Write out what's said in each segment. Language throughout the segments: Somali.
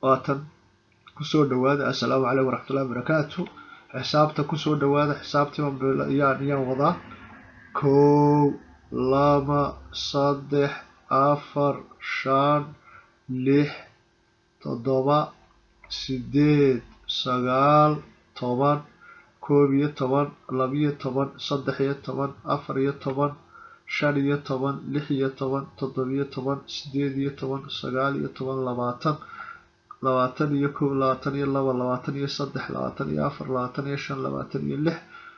Waatan kusoo dhawaada. Assalaamu calaykum waraxmatullahi wabarakaatu. Xisaabta kusoo dhawaada. Xisaabtii baan yaan wadaa. 1, 2, 3, 4, 5, 6, 7, 8, 9, 10, 11, 12, 13, 14, 15, 16, 17, 18, 19, 20, 21, 22, 23, 24, 25, 26, 27, 28, 29, 30, 31, 32, 33, 34, 35, 36, 37, 38, 39, 40,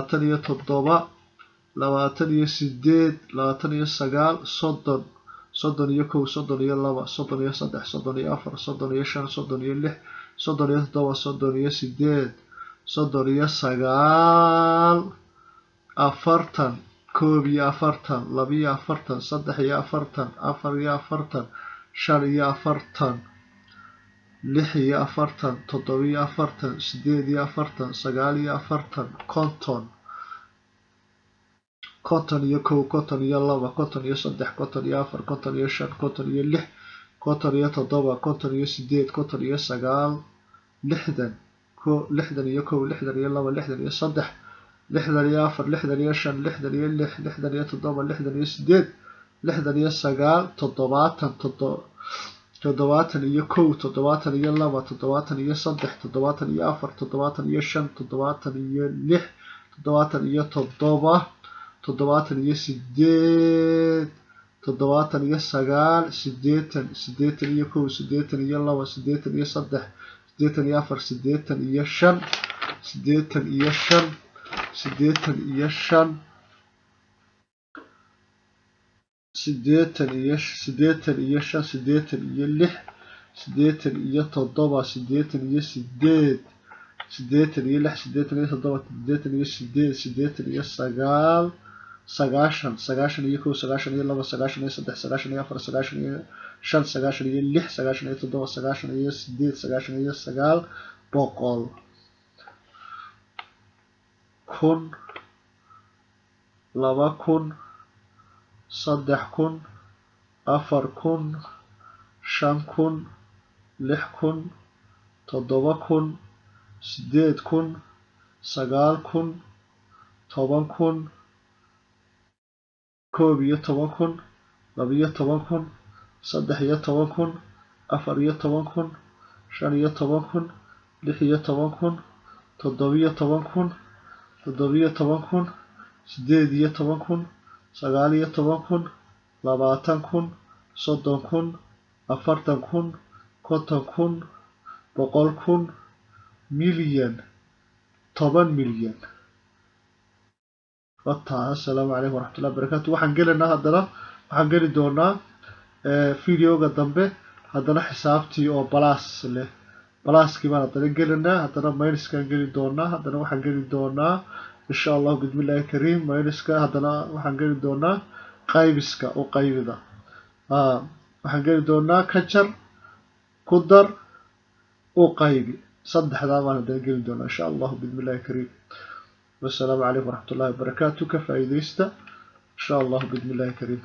41, 42, 43, 44, 45, 46, 47, 48, 49, 50, 51, 52, 53, 54, 55, 56, 57, 58, 59, 60, 61, 62, 63, 64, 65, 66, 67, 68, 69, 70, 71, 72, 73, 74, 75, 76, 77, 78, 79, 80, 81, 82, 83, 84, 85, 85, 85, 85, 86, 87, 88, 86, 87, 88, 89, 90, 91, 92, 93, 94, 95, 96, 97, 98, 99, 100, 1000, 2000, 3000, 4000, 5000, 6000, 7000, 8000, 9000, 10,000, 11,000, 12,000, 13,000, 14,000, 15,000, 16,000, 17,000, 17,000, 18,000, 19,000, 20,000, 30,000, 40,000, 50,000, 100,000, milyan, 10 milyan. Wataa. Assalaamu calaykum waraxmatullahi wabarakaatu. Waxaan gelaynaa haddana, waxaan geli doonaa videoga dambe haddana xisaabtii oo plus leh. Pluskii baan haddana gelinaa, haddana minuskaan geli doonaa, haddana waxaan geli doonaa, insha Allahu bismillahi kariim, minuska. Haddana waxaan geli doonaa qaybiska u qaybida. Waxaan geli doonaa ka jar, ku dar, u qaybi. Saddexdaa baan haddana geli doonaa, insha Allahu bismillahi kariim. Wassalaamu calaykum waraxmatullahi wabarakaatu. Ka faa'iidaysta, insha Allahu bismillahi kariim.